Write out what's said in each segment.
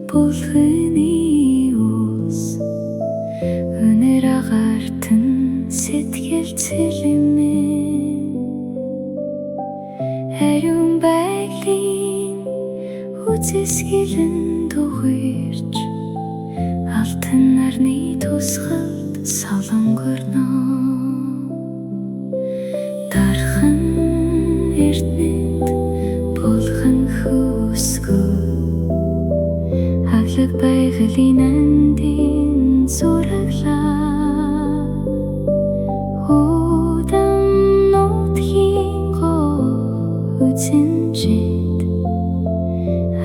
Булганы ус Үнэр агартан сэтгэл цэлмэн. Ариун байгалийн үзэсгэлэн дугуйрч, алтан нарны тусгалд солонгорно. Дархан эрдэнэт булган хөөсгөл, Хаглаг байгалийн андын зураглал. Удам нутгийн гоо үзэнжид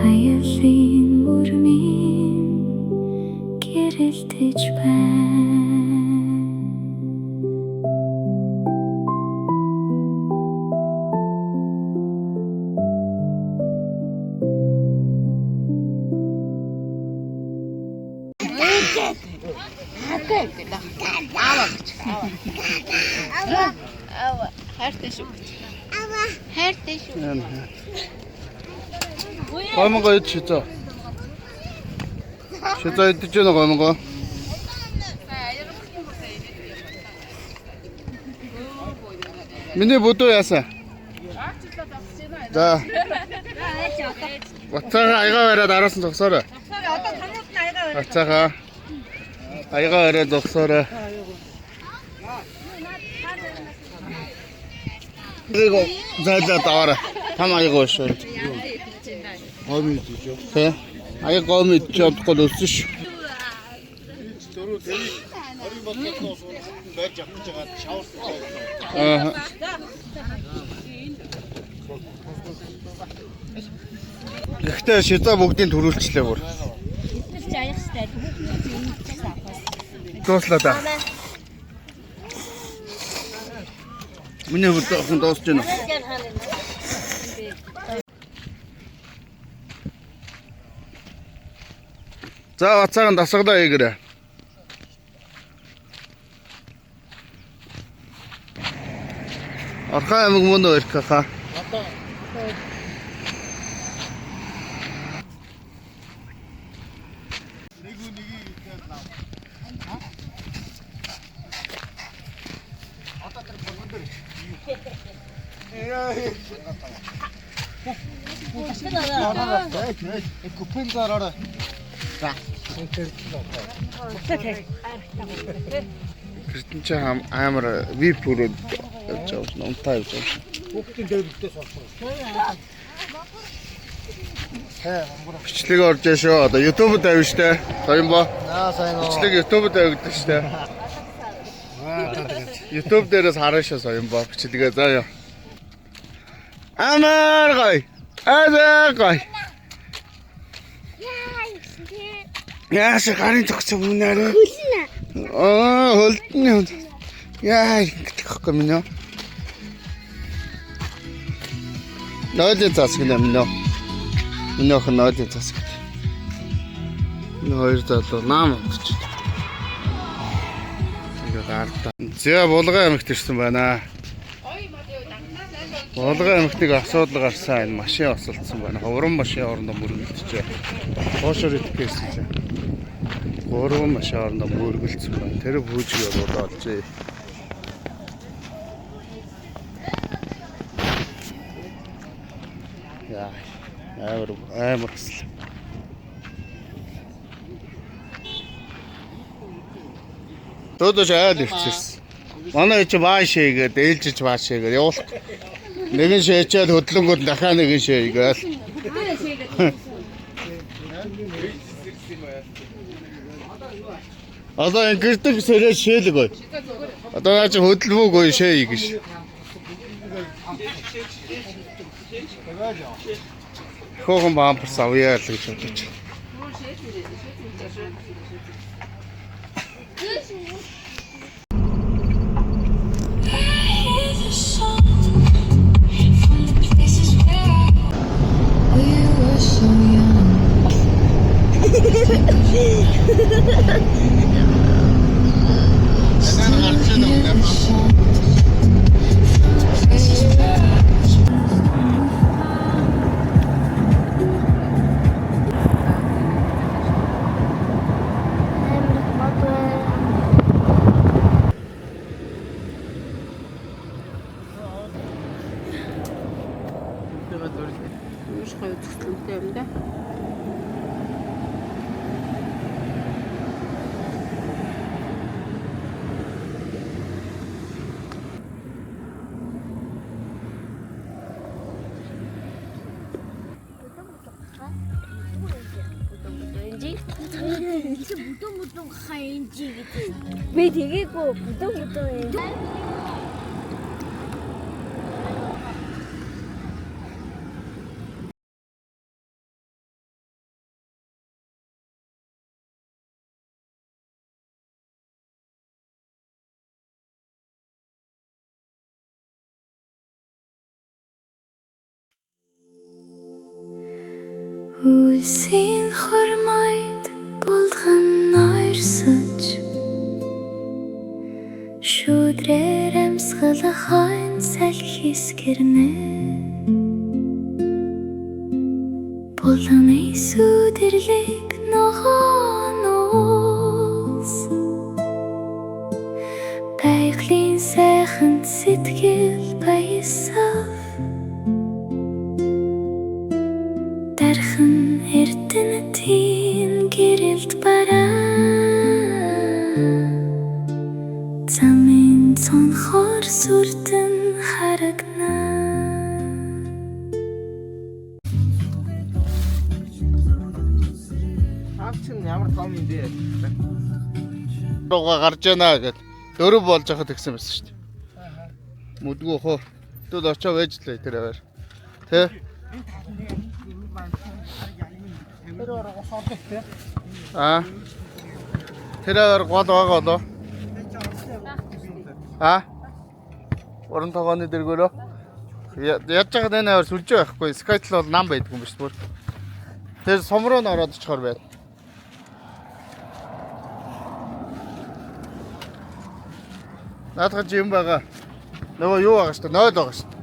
аялын мөрмийн гэрэлтэж байна. Аава гэж. Аава. Аава. Хайртай шүү гэж. Аава. Хайртай шүү. Гомгоо ид шизээ. Шизээ идэж байна гомгоо. Миний бүдүү яасан? За. Бацаагаа аягаа бариад араас нь зогсоорой. Одоо танууд нь аягаа барь. Бацаагаа аягаа бариад зогсоорой. Нэг зайлаад аваарай. Там аягаа шүү. Гом идэж юу? Тэ. Аяг гом идэж чадахгүй л өссөн шүү. Дөрөв тэрийг орын бодлоо суурхад нь барьж авах гэж байгаа шаварсан. Аа. Гэхдээ шиза бүгдийг төрүүлчлээ бүр. Тэр чи аяах штэ. Хүүхнүүд юм гэсэн авах. Дууслаа да. Миний хувьд охин дуусч байна. За бацаахан дасгалаа хийгээрэй. Орхон аймаг мөн үү Эркаха? Нэг үү нэгийг идэхэд лав. Одоо тэр болгон дээр. Яа. Купен зараараа. За. Гэртэн чи амар VIP өрөөд явж байгаа юм. Унтаа явж байгаа юм. Хүүхдийн дэвлэлтэй сонсох. Бичлэг орж яа шүү. Одоо YouTube тавина штэ. Соёнбо. Аа сайн уу. Бичлэг YouTube тавигдсан штэ. Аа тэгээд. YouTube дээрээс харна шүү Соёнбо бичлэгээ заа яа. Амар гой. Амар гой. Яаш гарын зогссон өмнөрөө. Хөлнө. Аа хөлдөн. Яа ингэдэг хэвгүй минь. Нойлын зас гэнэ минь. Миний охин нойлын зас гэнэ. Энэ хоёр залуу наам авчих. Тэгээд ардаа. За Булган аймагт ирсэн байна. Булган аймагт нэг асуудал гарсан. Энэ машин осолдсон байна. Ховрон машин орондоо мөргөлдөжээ. Хоошоор идэх гэсэн чинь. Гурван машин орондоо мөргөлдсөн байна. Тэр бүжиг болоод олжээ. Яа. Амар амар хэсэл. Төөдөж айл ирчихсэн. Манай чи баа шээгээд ээлжиж баа шээгээд явуулах. Нэгэн шээчээд хөдлөнгүүд дахиад нэгэн шээгээл. Одоо ингэдэг сэрээ шээлэг ой. Одоо наа чи хөдөлмөөгүй шээе гэж. Хөөхөн бамперс авъя л гэж бодож. I hear the song from the places where we were so young. Энэ гарч ирнэ. Places where Би тэгээгүй бүдүүн бүдүүн юм. Үлсийн хормойд булган ойрсож шүдрээр амьсгалах хойно салхи скэрнэ. Буланы сүдэрлэг ногоон уулс байгалийн сайхан сэтгэл баясав. Дархан эрдэнэтийн гэрэлд бараа замын цонхоор сүрдэн харагнаа. Аав чинь ямар том юм бэ? Руугаа гарч яана гэд дөрөв болж хахад тэгсэн байсан шүү дээ. Мүдгүү хоо. Тэгвэл очоо вэж лээ тэр аваар. Тэ? Тэр ороо ус ордог те. Аа. Тэр аваар гол байгаа болоо. Аа. Уран тогооны дэргөөрөө. Яаж яагаад энэ аваар сүлжээ байхгүй. Skytel бол нам байдгүй юм биш бүр. Тэр сум руу н ороод очихоор байна. Наадах чи юм байгаа. Нөгөө юу байгаа шүү дээ? 0 байгаа шүү дээ.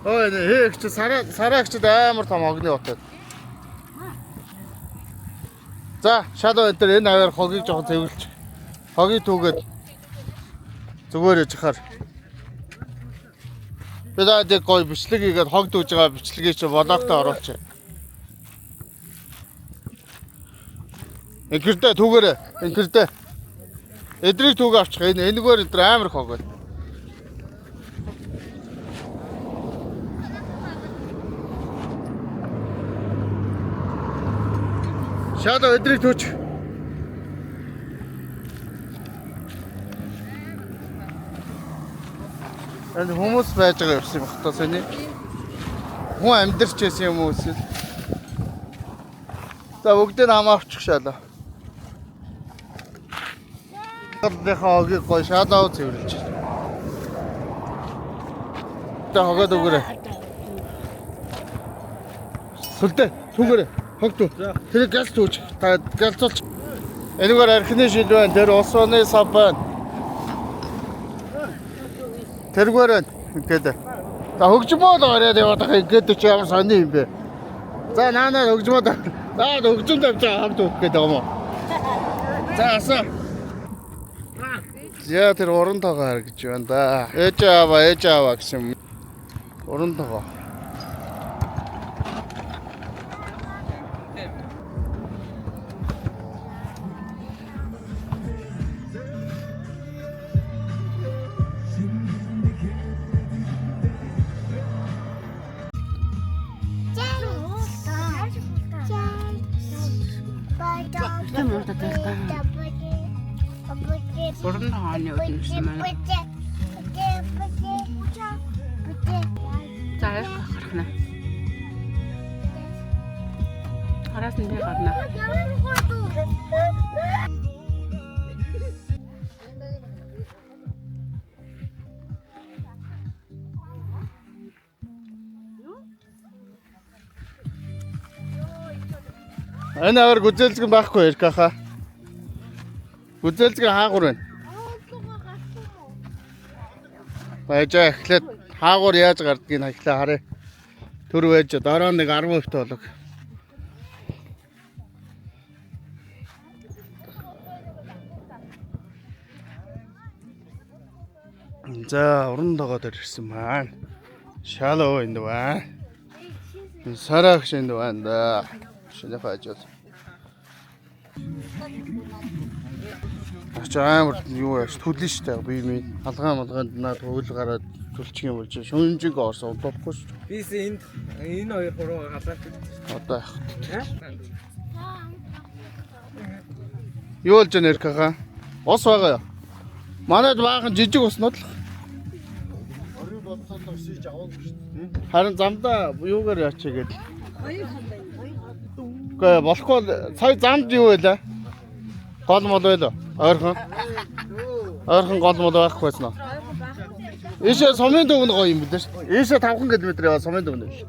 Ой, нэ чи сараа сараагчд амар том огны бот. За, шалуу энэ төр энэ аваар хогийг жоохон цэвэрлж. Хогийг түүгээд зүгээр яж хахаар. Би даа тэг гой бичлэг хийгээд хог дүүж байгаа бичлэгийг чи влогтой оруулчих. Инкэрдэ түүгээрээ, инкэрдэ. Эдрийг түүгээ авчих. Энэ энэгээр энэ амар хог байна. Шалуу эдрийг түүч. Энэ хүмүүс байж байгаа юм шиг бах та сони. Хүн амьдарч байсан юм уу эсвэл. За бүгдийг нь хамаа авчих шалаа. Талынхаа хогийг гой шалаа цэвэрлж. За хогоод өгөөрэй. Сүлдэ түүгээрэй. Хог түү. Тэр гал түүч. Та галзуулч. Энэгээр архины шил байна. Тэр ус оны сав байна. Тэргээр байна. Ингээд. За хөгжмөө л ороод яваад байгаа. Ингээд чи ямар сони юм бэ? За наа наа хөгжмөө. За хөгжим тавьж байгаа хог түүх гэдэг юм уу? За асаа. За тэр уран тоогоо харагдаж байна да. Ээж аава, ээж аава гэсэн. Уран тоогоо. Уран тоогооны үднэсэн маань. За яг гарах нэ. Араас нь би гарна. Энэ аваар гүзээлзгэн байхгүй Эркаха. Гүзээлзгэн хаагур байна. Баяжаа эхлээд хаагур яаж гардгийг эхлээ харъя. Төр байж дараа нэг 10% болог. За, уран догоо дээр ирсэн маань. Шалоо энд байна. Сарагш энд байна да. Шинэ хажууд. Ач амар юу яаш түлэн штэ би ми алгаан малгаанд наад хөл гараад түлчих юм болж шүнжиг орсон удахгүй шүү. Бис энд энэ хоёр хуруу халаач. Одоо яах вэ? Юу болж байна Эркаха? Ус байгаа юу? Манайд баахан жижиг уснууд л. Орой болсоо өсөж авах шүү дээ. Харин замдаа юугаар яачих гээд. Үгүй болохгүй бол сая замд юу байлаа? Гол мол байлаа. Ойрхон. Ойрхон гол мол байхгүй байсан уу? Ийшээ сумын төв нь гоё юм билээ шүү. Ийшээ 5 км яваа сумын төв нь биш.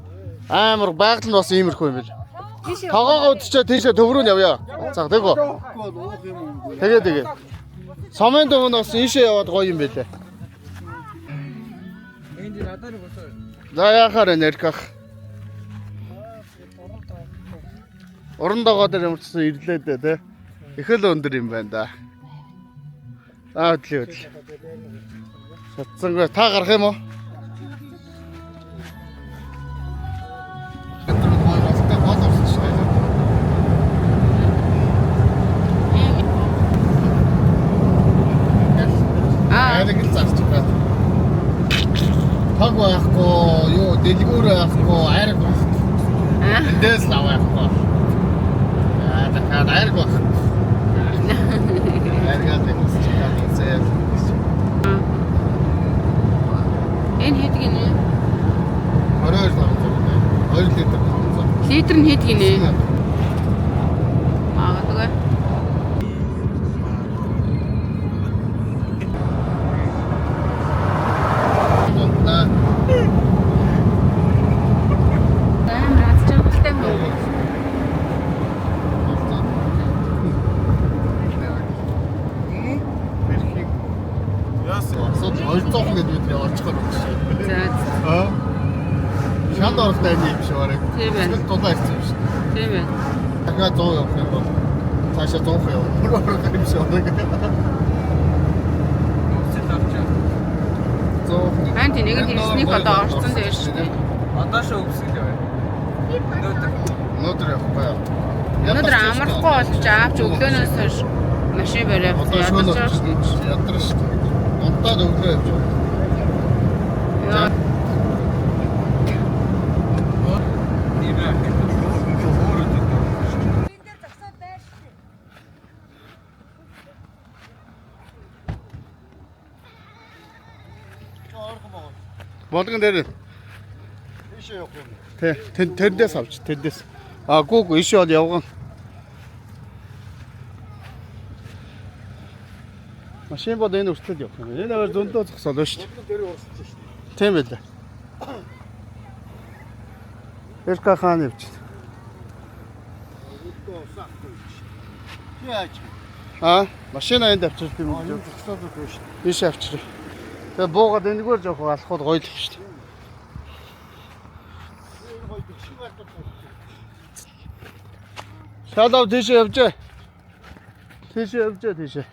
Амар байгаль нь бас иймэрхүү юм бил. Тогоогоо үдчээ тийшээ төв рүү нь явъя. За тэгвэл. Уухгүй бол уух юм уу? Тэгээ тэгээ. Сумын төв нь бас ийшээ яваад гоё юм билээ. Энд надад нэг усаа. За яхаар вэ Эрках? Уран догоо дээр ямар ч гэсэн ирлээ дээ тэ. Их л өндөр юм байна да. За хөдлөө хөдлөө. Шатсангүй та гарах юм уу? Аа. Айдаг л зарч байна. Таг байхгүй, юу дэлгүүр байхгүй, айраг байхгүй. Эндээс л авахгүй. Аа дахиад айраг байхгүй. Айргаа тэгс чигаа зээл. Энэ хэд гинэ? 22 500. 2 литр 500. Литр нь хэд гинэ? Магадгүй. Дунтаа. Амар аз жаргалтай юм. Бэрхийг Яасан 200 км яваачих юм шиг. За Аа. Шанд орох дайны юм шиг бараг. Тийм байна. Эсвэл дулаа ирсэн юм шиг. тийм ээ. Дахиад 100 явах юм бол цаашаа 100 явах. Бүр орох юм шиг бараг. Үсэл авч. 100. Харин тийм нэг нь ирснийг одоо орцсон дээр шүү дээ. Одоо шүү үсэл яваа. Өнөөдөр Өнөөдөр явахгүй яа. Өнөөдөр амархгүй болж аавч өглөөнөөс хойш машин бариад Одоо шөнө ядарч байгаа шүү дээ. ядарч шүү дээ. Унтаад өглөө явж байна. Яа. Болгон дээр Ийшээ явах юм. Тэ тэрнээс авч тэрнээс. А гүү гүү ишээ бол явган. Машин бол энэ хүртэл явах юм. Энэ аваар зөндөө зогсоолоо шүү дээ. Дээр урсж шүү дээ. Тийм байлаа. Эрка хаан явж. Үүдээ усаа авахгүй юм чи. Чи яаж? А машина энд авчирч би Аа мөн энэ зогсоод өгөө шүү дээ. ийшээ авчирч. Тэгээ буугаад энэгээр жоох алхахад гоё л шүү дээ. Энэ гоё бишиг гардаг. Шалав тийшээ явжээ. Тийшээ явжээ тийшээ.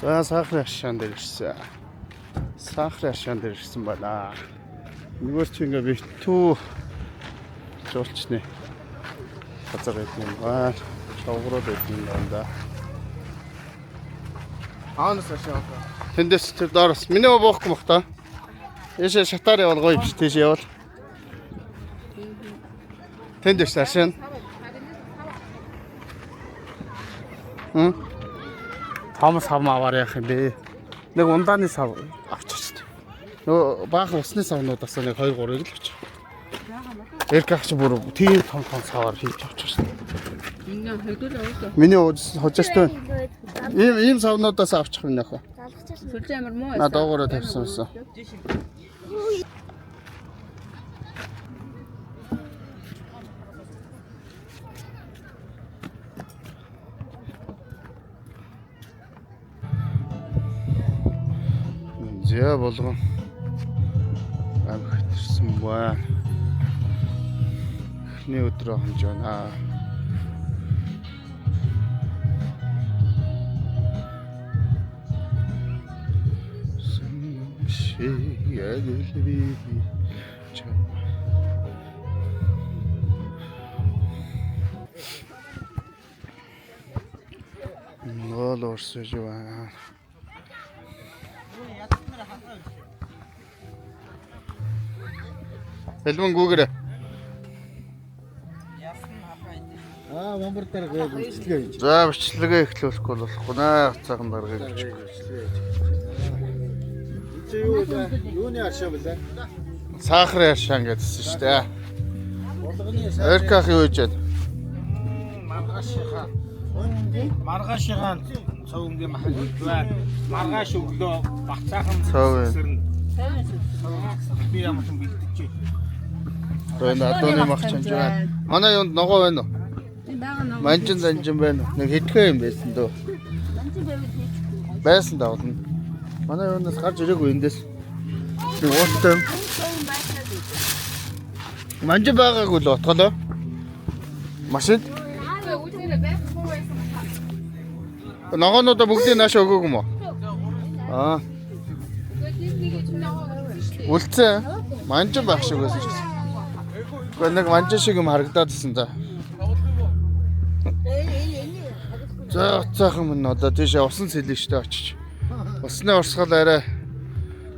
За сахарын ашаан дээр ирсэн. Сахарын ашаан дээр ирсэн байна. Нэгэр чи ингээ битүү жуулчны газар байдаг юм байна. Чавгрууд байдаг юм байна да. Аанаас ашаа. Тэндээс тэр доороос миний буухгүй мөх та. Ийшээ шатаар явал гоё биш тийшээ явал. Тэнд дэш ашаан. Хм? Том сав аваар яах юм бэ? Нэг ундааны сав авчирч. Нөгөө баахан усны савнуудаас нэг 2 3-ыг л авчих. Эрк ах чи бүр тийм том том савар хийж авчирч. Ингээ хэдүүл уусан. Миний хожоостой. Ийм ийм савнуудаас авчих юм нөхөө. Сүлжээ амар муу На доогоороо тавьсан байсан. Зэ болгон амх ирсэн байна. Эхний өдрөө хонж байна. Чи яг л би чам. Гол орсож байна. Элвэн гүүгэрэ. Аа, мамбар дээр гээ бичлэгээ хийж. За бичлэгээ эхлүүлэхгүй бол болохгүй наа цаахан даргаыг бичих. Чи юу вэ? Юуны аршаа бэлээ? Сахарын аршаан гэдсэн шүү дээ. Булганы Эрках юу гэж байна? Маргаашийнхаа маргаашийнхаа цовнгийн махад байна. Маргааш өглөө багцаахан Цов. сэрнэ. Би ямар ч юм бэлдэж. Одоо энэ адууны мах чанж байна. Манай юунд ногоо байна уу? Манжин занжин байна уу? Нэг хэдхэн юм байсан дөө. Байсан давлна. Манай юунаас гарч ирээгүй эндээс. Нэг ууттай юм. Манжин байгаагүй л отголоо. Машинд ногоонуудаа бүгдийг нааш өгөөг юм уу? Аа. Үлдсэн. Манжин байх шиг байсан ч гэсэн. Гэхдээ нэг манжин шиг юм харагдаад байсан да. За уцаахан минь одоо тийшээ усан сэлэн штэ очиж. Усны урсгал арай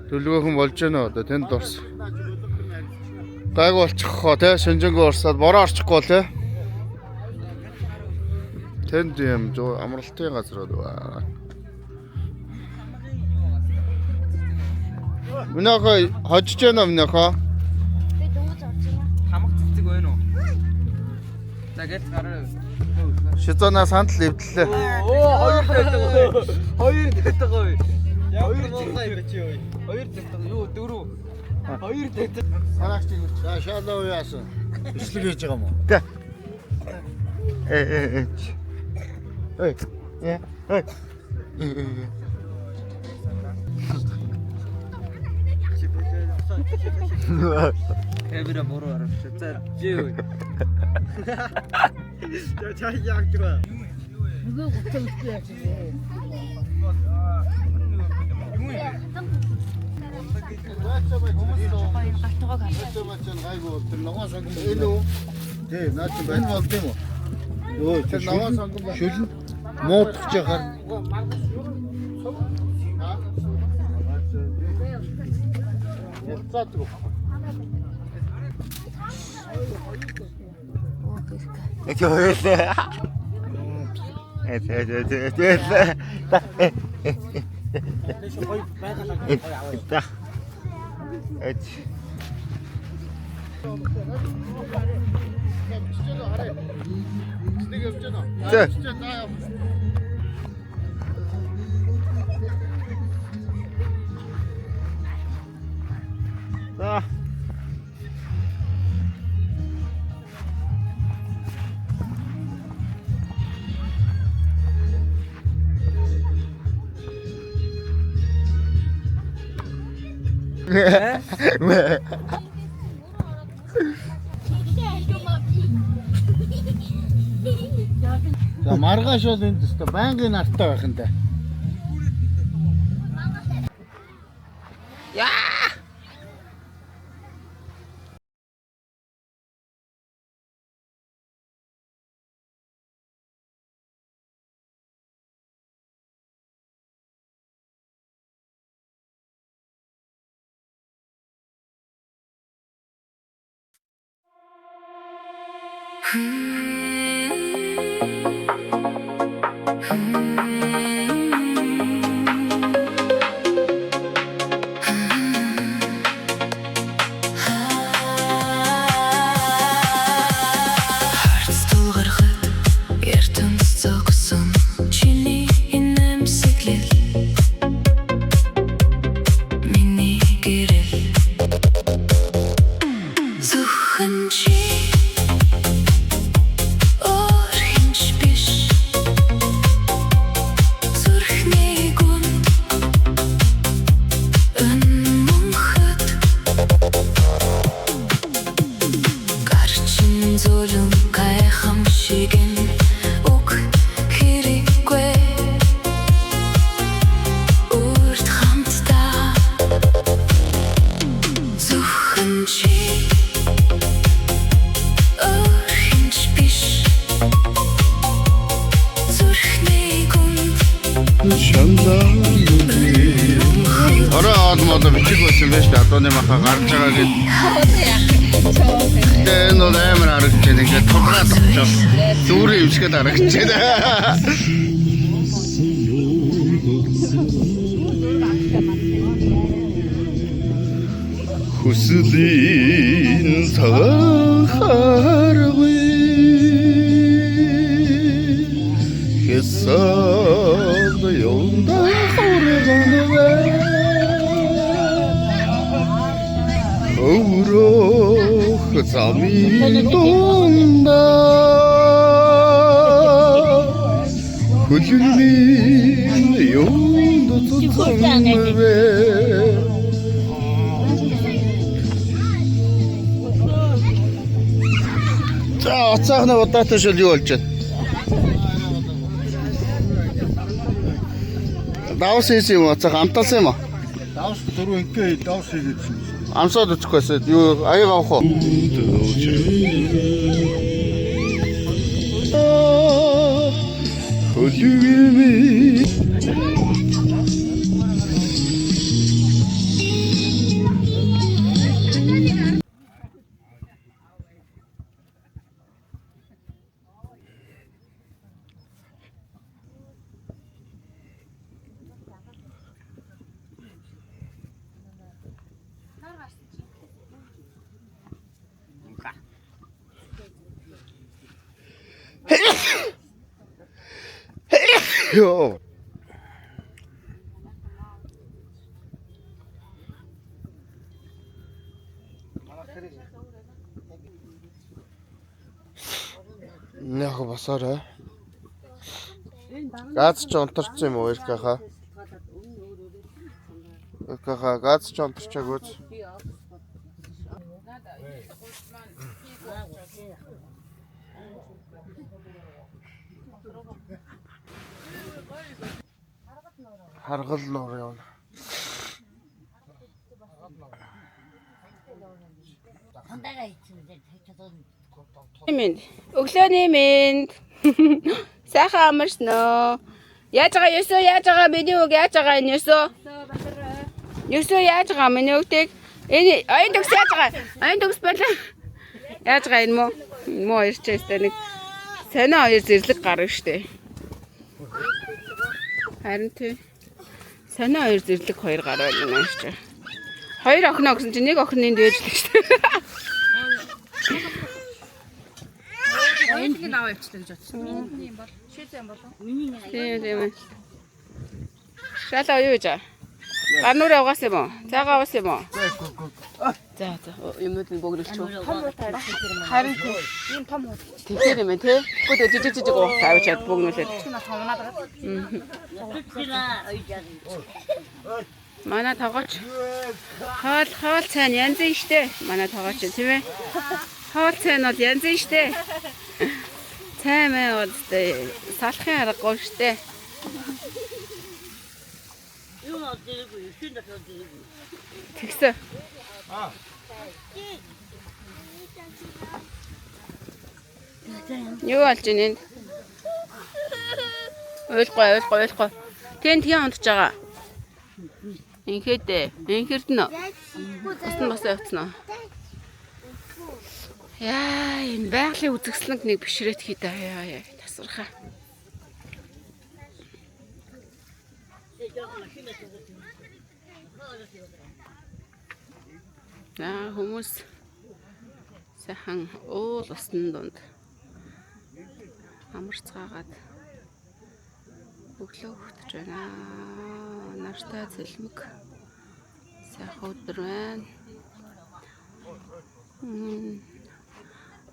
дөлгөөхөн болж байна одоо тэнд дурс. Гайг болчиххоо те шинжэнгөө урсаад бороо орчихгүй те. Тэнд юм зөө амралтын газар байна. Минийхөө хожиж байна уу минийхөө? Би дөнгөж орж байна. Хамаг цэцэг байна уу? За гэрт гараа. Шизона сандал эвдлээ. Оо, хоёр тавьдаг. Хоёр тавьдаг. Хоёр тавьдаг чи юу? Хоёр тавьдаг. Юу дөрөв. Хоёр тавьдаг. Санаагч юу? За шалаа яасан. Бичлэг хийж байгаа юм уу? Тэ. Э э э. Эй. Э. Эй. Э. Камера буруу харуулчих. За чи юу? За чай яг байгаа. Нөгөө гутал үгүй яаж вэ? Хоёр галтгоог харсан. Гайгүй бол тэр ногоон сонгон энэ үү? Тий, наа чи энэ болд юм уу? Өө, Тэр ногоон сонгон байна. Шүлэн муудах жахаар. Ялцаадаг. Э хоёлаа. Э э э э. Та. Та. Э. За. За. За маргааш бол энд өстө байнгын нартай байх юм да. Харц тулгархад ертөнц зогсон чиний инээмсэглэл миний гэрэл зөвхөн чи өөр хэн ч биш. одоо бичиг байсан байж та адууны маха гарч байгаа гэд. Тэгээ энэ бол амар харагдаж байна. Ингээд тургаад авчаа. Зүрийн имчгээд харагдаж байна. Хүслийн цагаан харгүй Хесад юнда хурганвэ Өврөх замын дундаа Хөлний юунд цуцсан вэ? За уцаахны удаатай шил юу болж байна? Давс хийсэн юм уу? Уцаах амталсан юм уу? Давс дөрөв ингээ давс хийгээдсэн. Амсаад өчөх байсан. Юу аяг авах уу? Хөлөг Йоо. Яг басаарай. Газ ч унтарсан юм уу Эркаха? Эркаха газ ч унтарчаагүй. Харгал нуур явна. Минь. Өглөөний минь. Сайхан амарсан уу? Яаж байгаа ёсоо яаж байгаа миний үг яаж байгаа энэ ёсоо? Ёсоо яаж байгаа миний үгтийг энэ оюун төгс яаж байгаа? Оюун төгс байлаа. Яаж байгаа энэ мó? Мó ирчээс тэ нэг сонио хоёр зэрлэг гарна штэ. Харин тий. Сонио хоёр зэрлэг хоёр гар байна юм ааш. Хоёр охиноо гэсэн чинь нэг охин энд байж л штэ. Оюутны аваа явчихлаа гэж бодсон. Тийм тийм. Шалаа юу гэж? Гар нүрээ угаас юм уу? Цаагаа угаас юм уу? За за юмнууд нь бөгрөлч үү? Харин тийм. Ийм том хууд. Тэгэхээр юм байна тий. Гэхдээ жижиг жижиг уух тавьчаад бөгнүүлээд. Манай тогооч хоол хоол цайн янзын штэ. Манай тогооч тийм ээ. Хоол цайн бол янзын штэ. Цай мэй бол штэ. Салахын аргагүй штэ. Тэгсэн. Юу болж ийн энд? Уйлгүй, уйлгүй, уйлгүй. Тэн тгий унтж байгаа. Инхэд ээ. Инхэрдэн үү? Усан босоо явцсан уу? Яа, энэ байгалийн үзэсгэлэнг нэг бишрээд хий да. Яа, яа, тасархаа. За хүмүүс сайхан уул усны дунд амарцгаагаад өглөө хөтж байна. Нартай цэлмэг сайхан өдөр байна.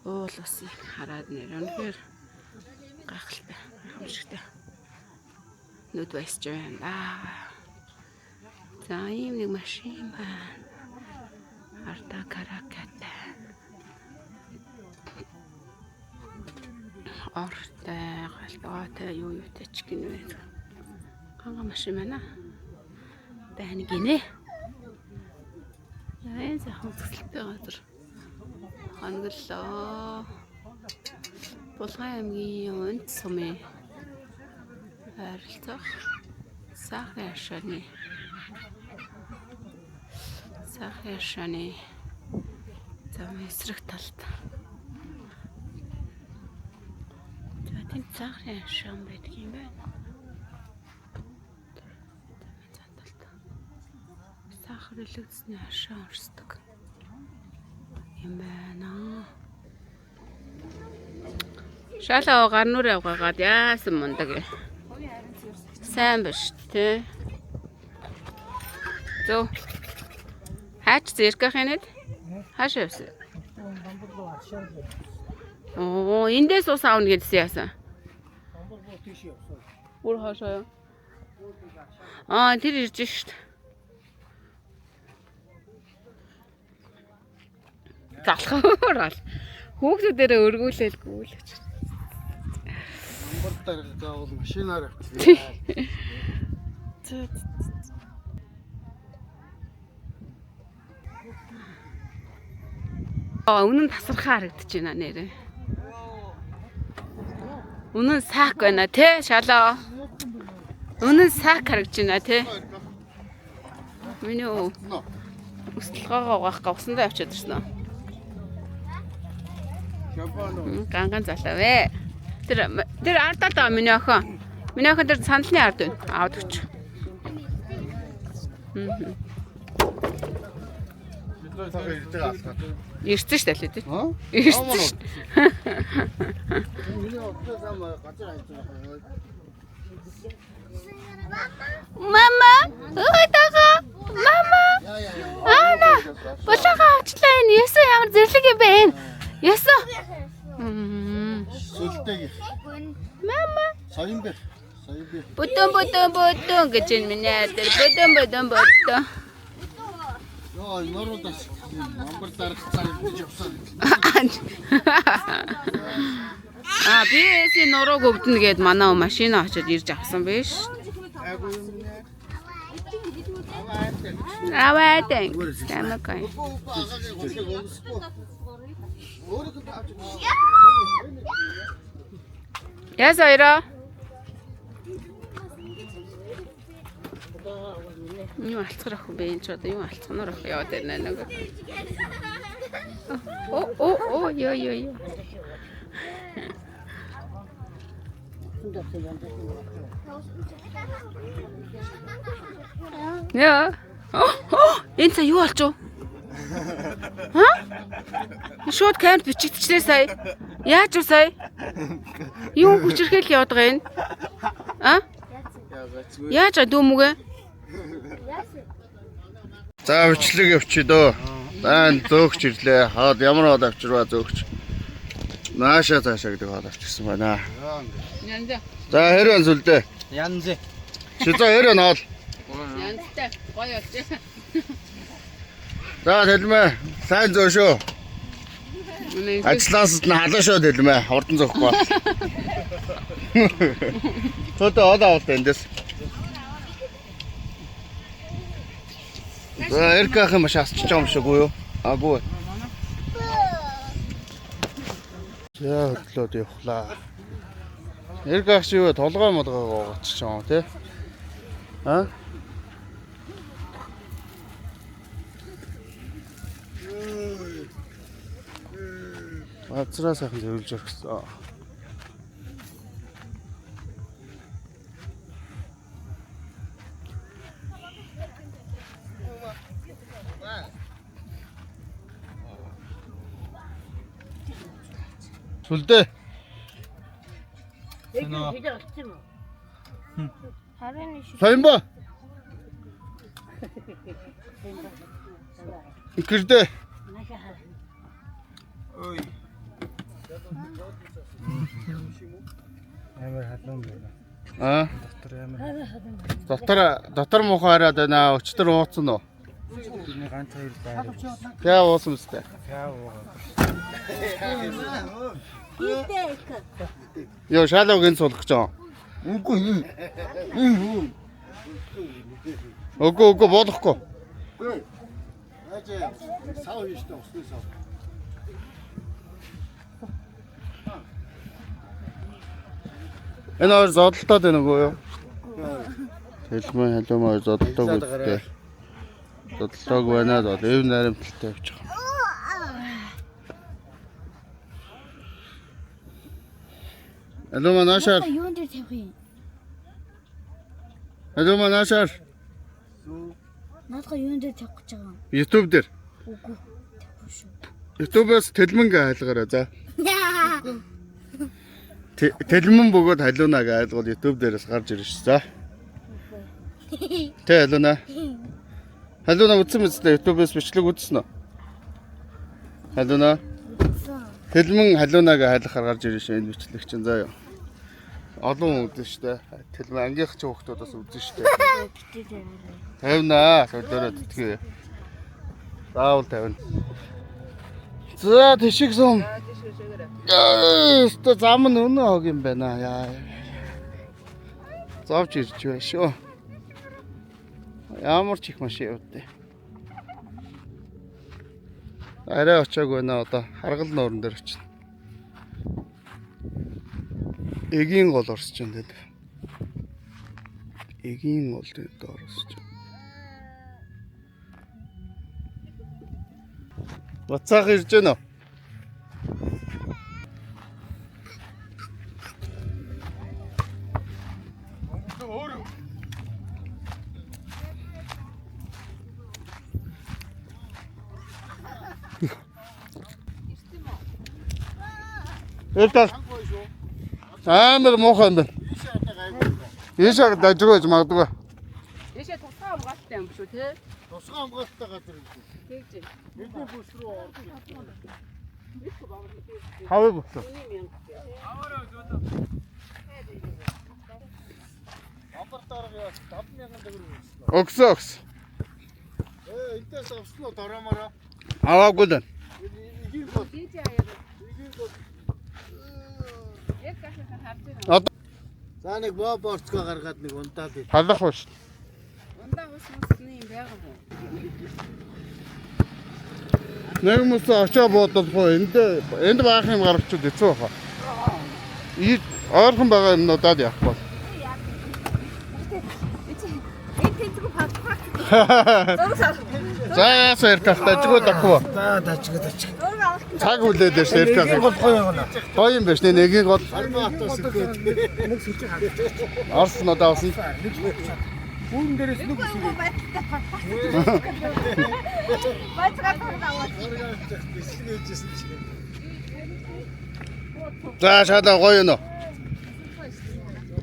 Уул усыг хараад нэр үнэхээр гайхалтай, гайхамшигтай. Нүд баясж байна. За ийм нэг машин байна. Арда караката. Ортой, галтгоотой, юу юутай ч гинэ вэ. Ганга машин байна. Байна гинэ. За энэ сайхан үзэсгэлэнтэй газар. Хоноглоо. Булган аймгийн Унт сумын ойролцоох сахарын ашааны Сахарын хашааны зам эсрэг талд. За тэнд сахарын хашаан байдаг юм байна. Замын зам талд. Сахар үлэгдсэний хашаа өрсдөг юм байна. Шалаа гар нүрээ угаагаад яасан мундаг юм. Сайн биш тий. Зөв. Хаач зэрэг хинэд? Хааш явсан? Оо, эндээс ус аавна гэдсэн яасан? Бүр хаашаа юу? Аа, тэр ирж шít. Залхуур ал. Хүүхдүүдээрээ өргүүлээлгүй л гэж. Намбар дарга бол машинаар авчихлаа. Аа, үнэн тасархаа харагдаж байна нэрээ. Үнэн сак байна те шалаа. Үнэн сак харагдаж байна те. Миний өө өсөлгөөгөө угаах га усандаа явчихад ирсэн үү? Ганган залаа вэ. Тэр ард талд байгаа миний охин. Миний охин тэр сандалны ард байна. Аваад өгч. Бид нар цагаа ирж байгаа алхаад. Ирсэн шүү дээ тий. Аа? Ирсэн шүү. Миний одлоо зам газар хайж байгаа. Мама, өө тага. Мама. Ана. Булага авчлаа энэ. Ясаа ямар зэрлэг юм бэ энэ? Ясаа. Сүлтэйг. Мама. Соёнбэр. Соёнбэр. Бүтэн бүтэн бүтэн гэж энэ миний айдар. Бүтэн бүтэн бүтэн. Йоо, нуруудаас намбар дарга цаа гэж явсан. Аа, би эсийн нурууг өвдөнө гээд манай машина очиод ирж авсан биш. Аваа тэн. Тамакай. Яс хоёроо. Юу алцгар ах бэ энэ ч одоо юу алцганаар ах яваад байна нэг. О о о ёо ёо ёо. Яа. Энэ цаа юу болж вэ? Ха? Шууд камерт бичигдчихлээ сая. Яаж вэ сая? Юу хүчирхийл яваад байгаа юм? А? Яаж а дүүмүгэ? За бичлэг явчих дөө. За энэ зөөгч ирлээ. Хаад ямар хоол авчирваа зөөгч. Нааша цаашаа гэдэг хоол авчирсан байна. Янз. За хэрэн сүлдээ. Янз. Шизо хэрэн хоол. Янзтай гоё болж. За тэлмээ. Сайн зөө шүү. Ажлаас нь халаа шүү тэлмээ. Хурдан зөөхгүй. Төлөө хоол авалт эндээс. За Эркахийн маш асчиж байгаа юм шиг үү юу? Аагүй. За хөдлөөд явхлаа. Эрках чи юу толгой молгойгоо гоцчих юм тий? А? Газраа сайхан зөвлөж орхисон. Сүлдээ. Соёнбо. Икэрдэ. Ой. Амар халуун байна. Аа. Дотор амар. Дотор муухай хараад байна. Өчтөр ууцсан уу? Миний ганц хоёр байр. Пиа уусан мэт. Пиа уугаа. Йоо шалууг энэ суулгах гэж байгаа. Үгүй. Үгүй үгүй болохгүй. Сав хийжтэй усны сав. Энэ хоёр зодолтоод байна уу юу? Тэлмээ халуун хоёр зодолтоог үстэй. Бодлоог байна бол эв наримталтай явж байгаа. Алуу наашаар. Юун дээр тавих юм? Алуу наашаар. Наадах юун дээр тавих гэж байгаа юм? YouTube дээр. Үгүй. Тавихгүй шүү. YouTube-аас тэлмэн гэж хайлгараа за. Тэлмэн бөгөөд халууна гэж айлгуул YouTube дээрээс гарч ирнэ ш. За. Тэ халууна. Халууна үзсэн мэт дээ YouTube-ээс бичлэг үзсэн үү? Халууна. Тэлмэн халууна гэж хайлахаар гарч ирнэ ш энэ бичлэг чинь заа юу. Олон хүн үзэн штэ. Тэлмэн ангийнх ч хүүхдүүд бас үзэн штэ. Тавина. Солиороо тэтгэе. Заавал тавина. За тэшиг сум. Яа, зам нь өнөө хог юм байна. Яа. Зовж ирж байна шүү. Ямар ч их машин явдээ. Арай очоог байна одоо. Харгал нууран дээр очино. Эгийн гол орсож байна тэд. Эгийн гол дээр доор орсож байна. Буцаах ирж байна уу? Эртал. Амар муухай юм байна. Ийшээ дажгүй байж магадгүй. Ийшээ тусгай хамгаалалттай юм шүү те. Тусгай хамгаалалттай газар юм. Тэгж. Бидний бүс рүү орж. Хавыг бүтлээ. Амар дарга яа 5000 төгрөг өгсөн. Өгсөн өгсөн. Ээ энтэс авсан уу дороомороо? Аваагүй л байна. Эгийн гол. Эгийн гол. Яг гахахаар харж байгаа. Одоо За нэг боо борцгоо гаргаад нэг унтаад ир. халах биш. Ундаа ус усны юм байгаа мó. Нэг мөс очоо буудалгүй энд энд баах юм гаргачуд хэцүү баха. Ий ойрхон байгаа юмнуудад явах бол. Энэ тэнцвэр падах. За яасан эртал дажгүй дахгүй. За дажгүй дажгүй. Цаг үлээд байна шүү эртал. Гол гоё юм байна. Гоё юм байна шнэ нэгийг гол Хармаа хатаас өгөөд. Нэг сүлжээ харж. Орс нод авсан. Үүн дээрээс нэг үсэг. Бэлэг ээжсэн чинь. За шалаа гоё юм уу?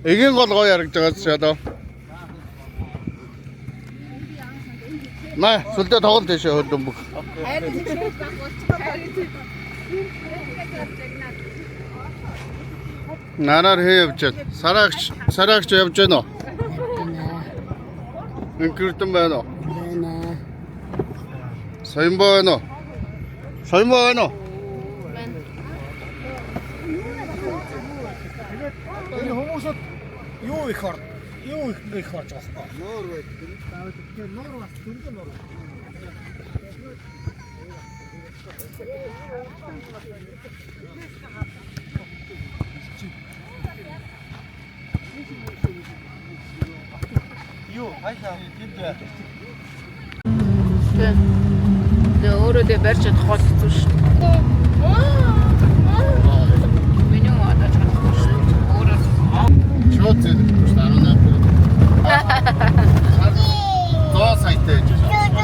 Эгийн гол гоё харагдаж байгаа шалаа. Маа сүлдээ тоглол тийшээ хөлбөмбөг. Харин тийм баг болчихсон. Нараар хээ явж байна. Сараагч сараагч явж байна уу? Инкэрдэн байна уу? Байна. Соёнбоо байна уу? Соёнбоо байна уу? Энэ хүмүүсүүд юу их ор юу их их орж байгаа байхгүй. Нуур байд. Нуур бас зөндөө нуур. Юу хайшаа тэнд яа. Тэгээ өөрөө тэгээ барьж чадахгүй л хэцүү шүү. Миний одоо чадахгүй шүү. Өөрөө Шууд зэлэх шүү 18. Зоо саятай гэж байна.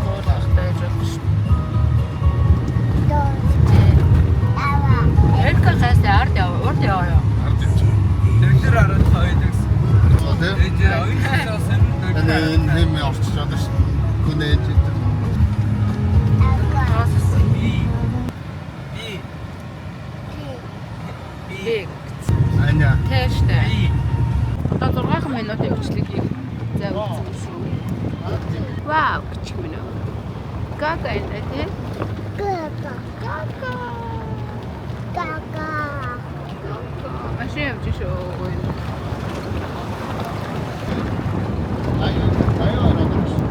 суулгатай байж болно шүү. Эрка гайсаа ард яв, урд яв юу? Ард явж байгаа. Дэгдэр 12 гэсэн. Зоо тий. Дэгдэр 2 сэн. Энэ энэ хэм орчиж байгаа шүү. Күнэ ээж энэ. Би. Би. Би. Аня. Тэштэй. Би. Одоо 6 минутын өчлөгийг за үзсэн шүү. Вау, гэж минь. Гага энэ тий. Гага. Гага. Гага. Машин явж шүү. Аюу, аюу ороод шүү.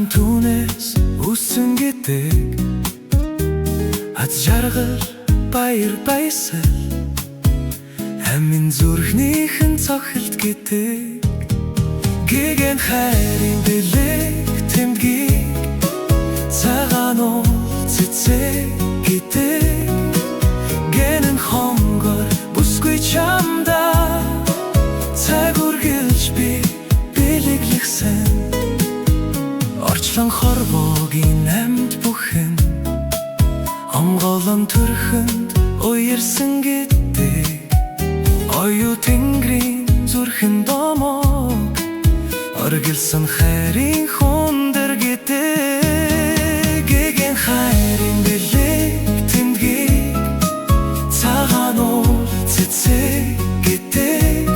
Сайхан түүнээс үсэн гэдэг. Аз жаргал, баяр баясгал, амин зүрхнийхэн цохилт гэдэг. Гэгэн хайрын бэлэг тэмдгийг, цагаан уул цэцэг гэдэг. Гэнэн хонгор бүсгүй чамдаа цаг үргэлж би бэлэглэхсэн. Орчлон хорвоогийн амьд бүхэн онгоолон төрхөнд уярсан гэдэг. Оюу тэнгэрийн зүрхэн домог оргилсан хайрын хүндэр гэдэг. Гэгэн хайрын бэлэг тэмдгийг, цагаан уул цэцэг гэдэг.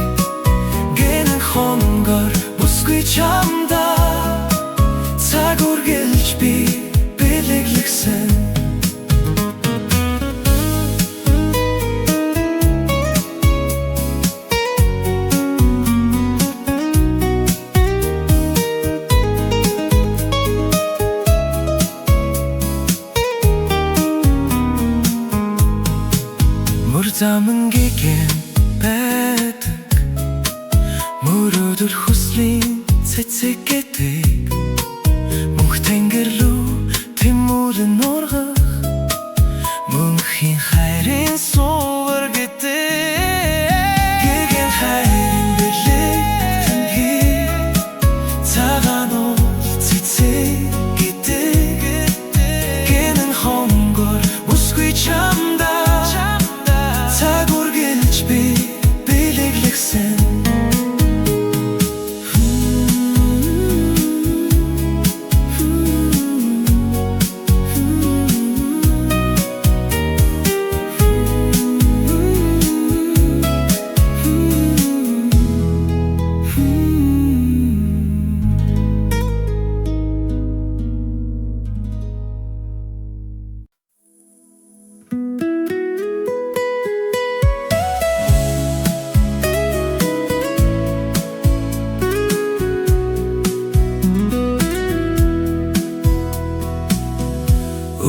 Гэнэн хонгор бүсгүй чамдаа цаг үргэлж би бэлэглэхсэн. Мөр замын гэгэн байдаг, мөрөөдөл хүслийн цэцэг гэдэг. Мөнх тэнгэр лүү тэмүүлэн нургах мөнхийн хайрын сувар гэдэг. Гэгэн хайрын бэлэг тэмдгийг, цагаан уул цэцэг гэдэг. Гэнэн хонгор бүсгүй чамдаа цаг үргэлж би бэлэглэхсэн.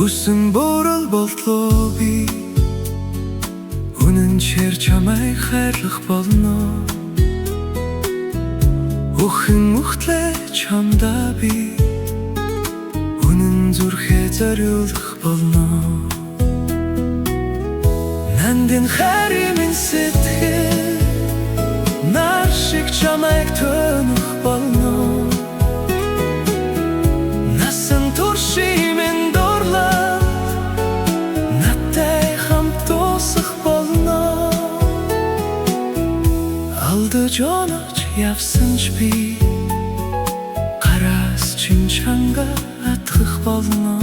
Үсэн борол болтлоо би, үнэн чэр чамайг хайрлах болно. Үхэн үхтлээ чамдаа би үнэн зүрхээ зориулах болно. Нандин хайрын минь сэтгэл нар шиг чамайг төнөх болно. Насан туршийн минь дурлал надтай хамт дуусах болно. Алдаж онож явсан ч би гараас чин чанга атгах болно.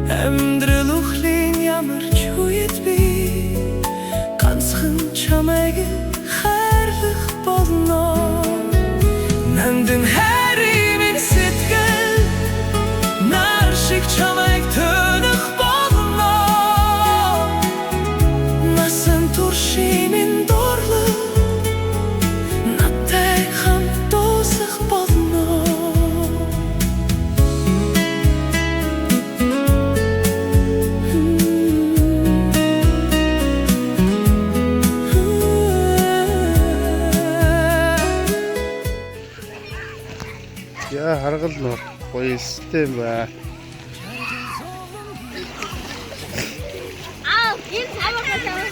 Амьдрал үхлийн ямар ч үед би ганцхан чамайг хайрлах болно. Нандин хайрын минь сэтгэл нар шиг чамайг төнөх болно. Насан туршийн минь дурлал надтай хамт дуусах болно. Яа, харгал нуур гоё элстэй юм ба. Аа, энэ цаваа цаваа.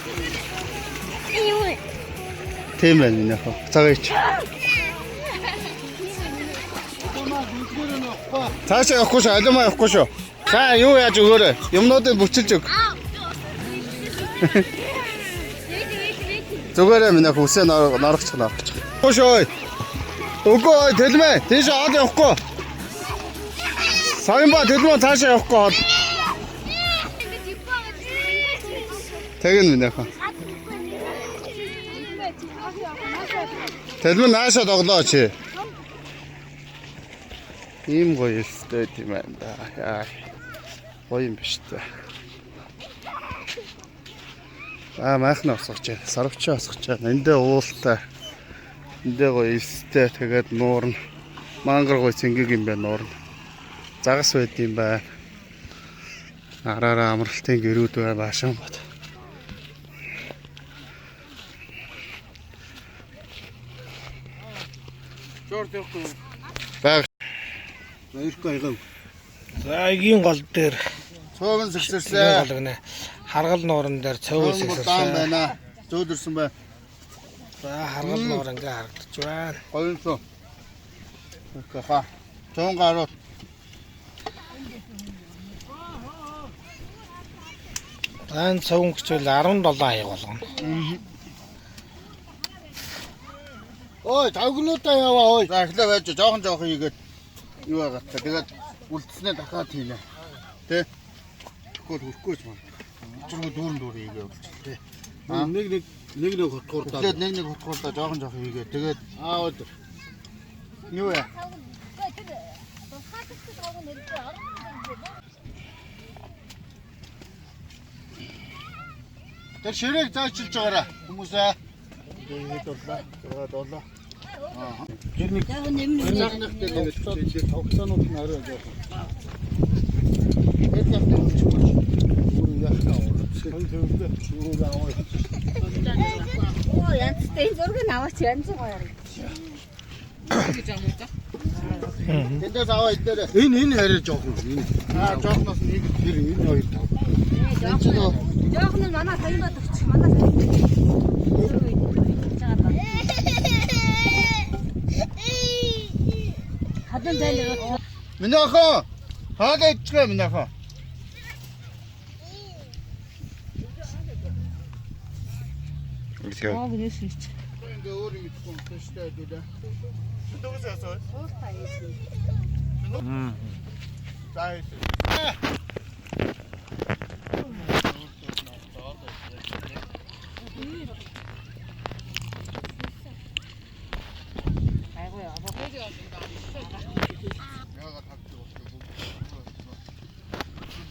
Энэ юу вэ? Тийм байна минь яах. Цагаа ич. Цаашаа явахгүй шүү, алимаа явахгүй шүү. За, юу яаж өгөөрэй. Юмнуудыг бүчилж өг. Аа. Зүгээрээ минь яах, үсээ норогчих норогчих. Явахгүй шүү. Үгүй ой, тэлмээ. Тийш од явахгүй. Саян ба тэлмээ цаашаа явахгүй хол. Тэгнь минь яах. Тэлмээ наашаа тоглоо чи. Ийм гоё элстэй тийм байна да. Яа. Гоё юм биш үү? Аа, майхна босгож байна. Сарвчаа босгож байна. Эндээ уултай. Эндээ гоё элстэй. Тэгээд нуурна. Мангар гой цэнгэг юм байна нуур. Загас байд юм байна. Араараа амралтын гэрүүд бай баашан бат. Баг. Ирэхгүй аягаа. За эгийн гол дээр Цөөгөн эгийн сэгсэрсэн. гол гэнэ. Харгал нууран дээр цөөвөл Цөөгөн даан сэгсэрсэн. байна. Зөөлрсөн байна. За харгал нуур ингээ харагдаж байна. Гоён цөө. Ха. Цөөн гарууд. За энэ цөөн гэчвэл 17 аяг болгоно. Ой, тавгнуудаа яваа ой. За эхлээ байж жоохон жоохон хийгээд юу яагаад та. Тэгээд үлдснээ дахиад хийнэ. Тэ? Тэгэхгүй л хүрхгүй ч маа. Учиргүй дүүрэн дүүрэн хийгээ болчих тэ. Нэг нэг нэг нэг хотгуурдаа. Тэгээд нэг нэг хутгуурдаа жоохон жоохон хийгээ. Тэгээд Аа өдөр. юу яа? Тэр ширээг зайчилж байгаарай хүмүүсээ. Тэгээд боллоо. 6 7. Тэр нэг тэр нэг дээр Тогтоонууд нь арай жоохон. тэр нэг дээр үлчихгүй. Өөр яах вэ? Хоёр төвлөө. Өөр аваа. Оо янзтай энэ зургийг нь аваач янз гоё харагдчих. Тэндээс аваа идээрэй. Энэ энэ арай жоохон. Энэ Аа жоохноос нэг тэр энэ хоёр тав. Жоох нь манай соёмбод өгчих. Манай соёмбод. Хадан зайлгаа. Миний охин хоолой идчихээ миний охин. Аа гэнэс чи. Ингээ өөр юм идэхгүй юм шүү дээ дүү. Дүүс ясаа. За хийсэн.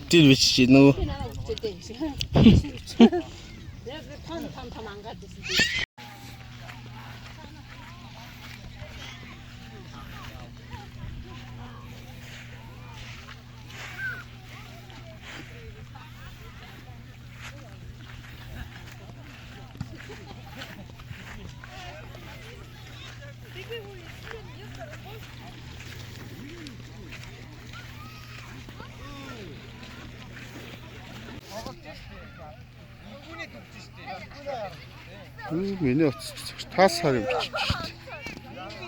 Тэр бичиж нөгөө Яг том том том ангаад ирсэн. Миний утас ч таас хар юм бичиж шүү дээ.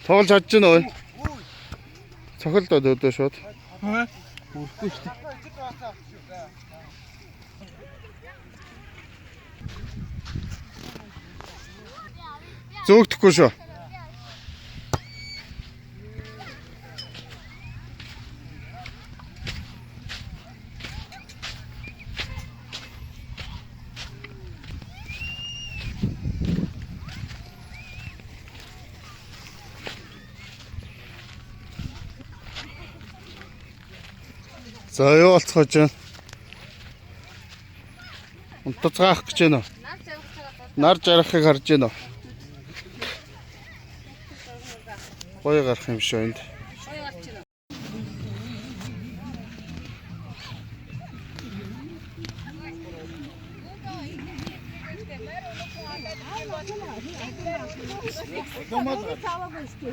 Тоглож чадж гэнэ үү? Цохилдоод өдөө шууд. Үрхгүй шүү дээ. Зөөгдөхгүй шүү. За юу болцоож байна? Унтацгаах гэж байна уу? Нар жаргахыг харж байна уу? Гоё гарах юм шүү энд.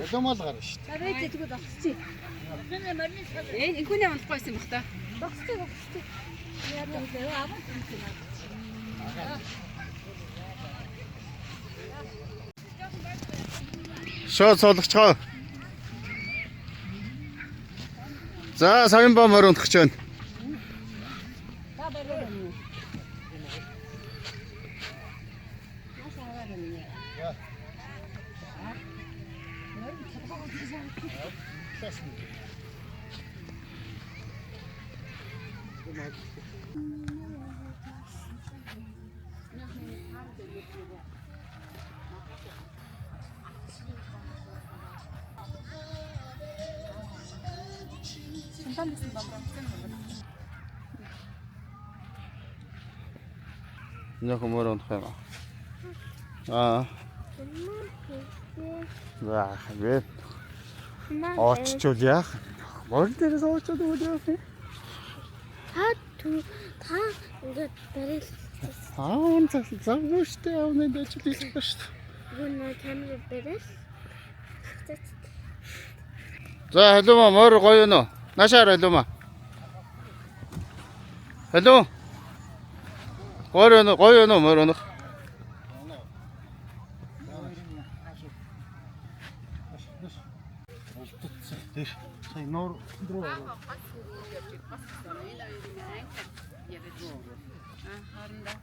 Улам л гарна шүү дээ. Барай зэтгүү зогсчих. Энэ энхүнээ унахгүй юм бах та. Зогсчих зогсчих. Яа вэ? Авах юм чи. Шууд суулгачгаа. За саян ба морь унтах гэж байна. Та барай байна уу? Маш аваа байна. Энэ охин морь унах юм аа. Аа. За бэ. Оччвол яах? Морь дээрээс очоод өгöd яах юм? Та ингээд барил Аа, он завгүй штэ. Аавны ажил хийх ба штэ. юу камер барил. За, халиума морь гоё нөө. Наашаар халиума. Халиу. Гоё нөө, гоё нөө морь өнөх. Тийш. Сая нуур руу ороо.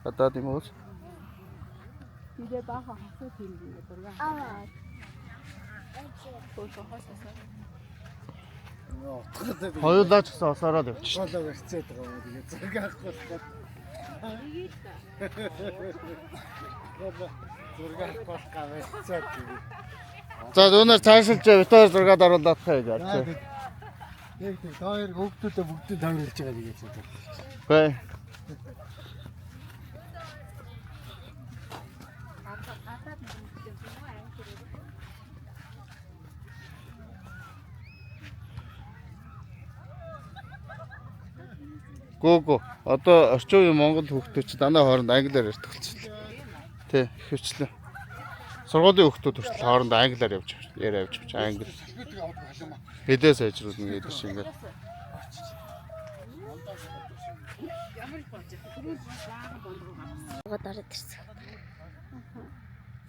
Гадаад юм уу? Тэгээ баахан хасуу тийм юм дургаа. Аа. Хөөхөн хосоосоо. Хоёулаа ч гэсэн осоороо л явчих. Болоо барьцаад байгаа юм. Тэгээ зураг авахгүй болохоор. Зураг авахгүй болох барьцаад тэгээ. За, зүүнээр цаашилж битээр зургаад оруулах гэж байна. Яг тийм та хоёр хүүхдүүдээ бүгдийг тойруулж байгаа гэж байна. Үгүй. Гүү. Одоо орчин үеийн Монгол хүүхдүүд чи дандаа хооронд англиар ярьдаг болчихлоо. Тэ, ихэвчлэн. Сургуулийн хүүхдүүд хүртэл хооронд англиар явж яриа явж явж англи. Хэлээ сайжруулна гэдэг шиг ингээд. Ороод ирсэн.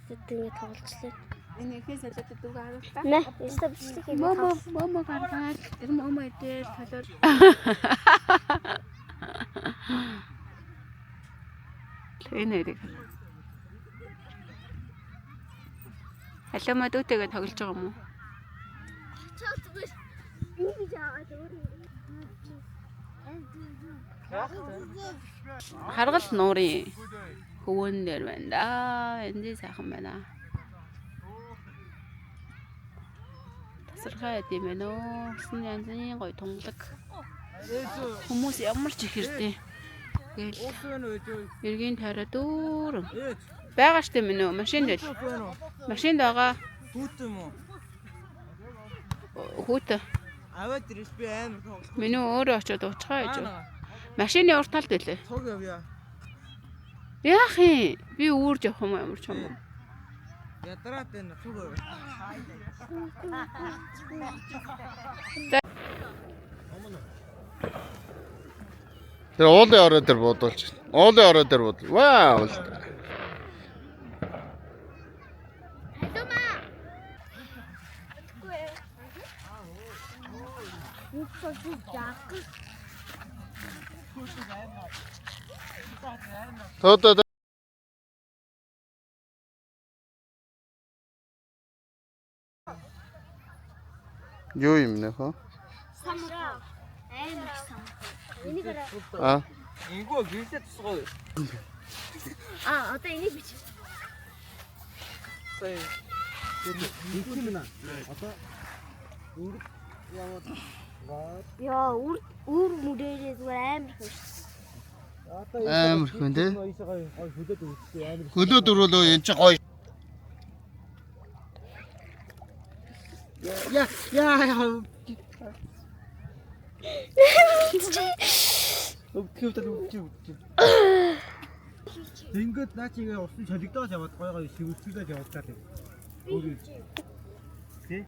Тэд ингэ тоглолцлоо. Энэ ихээс солиод дүүгээ харуултаа. Нэ, өстө бичлэг хийх. Момо момо гаргаад тэр момо дээр толоор. Энэ хоёрыг. Халиума дүүтэйгээ тоглож байгаа юм уу? Харгал нуурын хөвөн дээр байна да. Энд сайхан байна. Тасархай байд юм байна оо. Усан янзын гоё тунгалаг. Хүмүүс ямар ч их ирдээ. Тэгэл эргийн тойроо дүүрэн. Байгаа штэ минь үү? Машинд байл. Машинд байгаа. Хүүт юм уу? Хүүтэ. Аваад ирээс би амар тоглох. Минь үү өөрөө очиод уучгаа гэж. Машины урд талд байлээ. Цуг явъя. Яах юм? Би үүрж явах юм уу ямар ч юм уу? Ядраад байна цуг явъя. Тэр уулын орой дээр буудуулж байна. Уулын орой дээр буудал. Вау. Тоо Юу юм нэ хөө? Самраа. Амар их сам. Энийг арай. А Ингүү гэрэлтэй тусгай. Аа, одоо энийг бич. Сая. Яа, үр үр мүрээрээ зүгээр амар их. Амар их байна те. Хөлөө дөрвөлөө энэ чи гоё. Яа яа. Өвдөх өвдөх өвдөх. Ингээд наа чи ингээ усан чолигдоод яваад гой гой шивэлцүүлээд яваад таа. Өөр.